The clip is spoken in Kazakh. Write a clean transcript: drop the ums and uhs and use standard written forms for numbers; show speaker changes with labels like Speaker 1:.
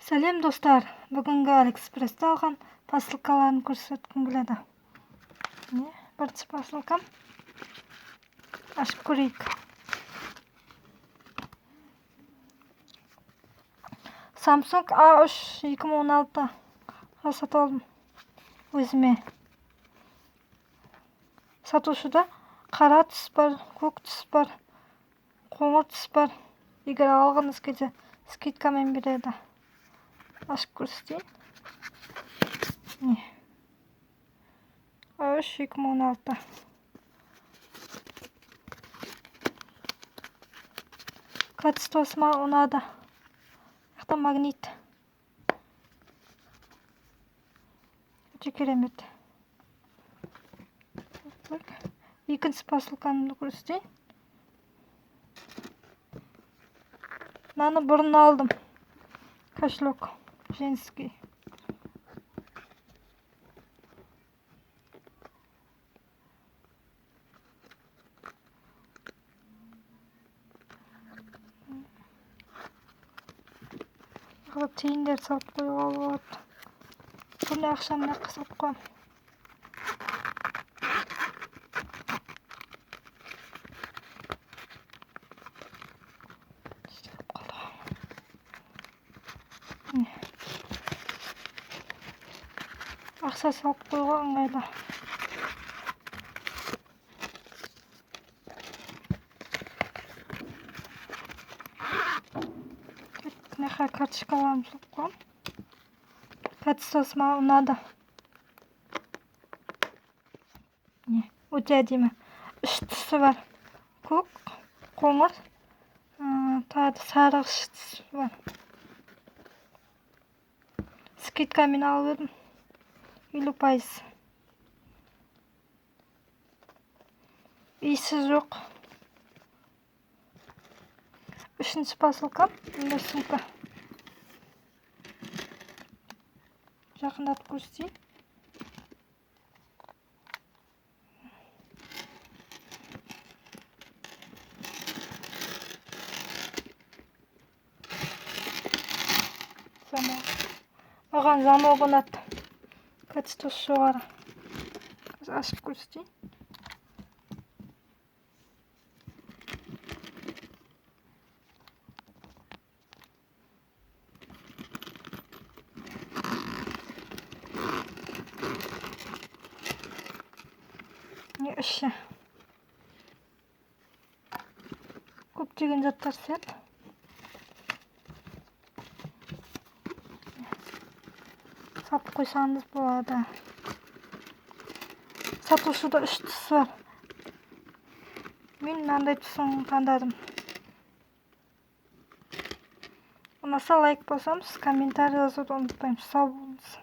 Speaker 1: Сәлем, достар! Бүгінгі Алиэкспрессте алған посылкаларын көрсеткім келеді. Міне, бірінші посылкам. Ашып көрейік. Samsung A3 2016 сатып алдым өзіме. Сатушыда қара түс бар, көк түс бар, қоңыр түс бар. Егер алғыңыз келсе, скидкамен береді. Ашып көрсетейін. Міне. A3 2016. Качествосы маған ұнады. Жақта магнит. Өте керемет. Екінші посылкамды көрсетейін. Мынаны бұрын алдым. Кошелек женский. Тиындер салып қоюға болады. Бұны ақшамды салып қоямын. Ақша салып қоюға ыңғайлы. Мына карточкаларымды салып қоямын. Качествосы маған ұнады. Міне, өте әдемі. Үш түсі бар. Көк, қоңыр, тағы да сарғыш түсі бар. Скидкамен алып едім. 50%. Иісі жоқ. Үшінші посылкам, мына сумка. Жақындатып көрсетейін. Замок. Маған замок ұнады. Качествосы жоғары. Қазір ашып көрсетейін. Міне іші. Көптеген заттар сияды. Салып қойсаңыз болады. Сатушыда үш түсі бар. Мен мынандай түсін таңдадым. Ұнаса лайк басамыз, комментарий жазуды ұмытпаймыз. Сау болыңыз.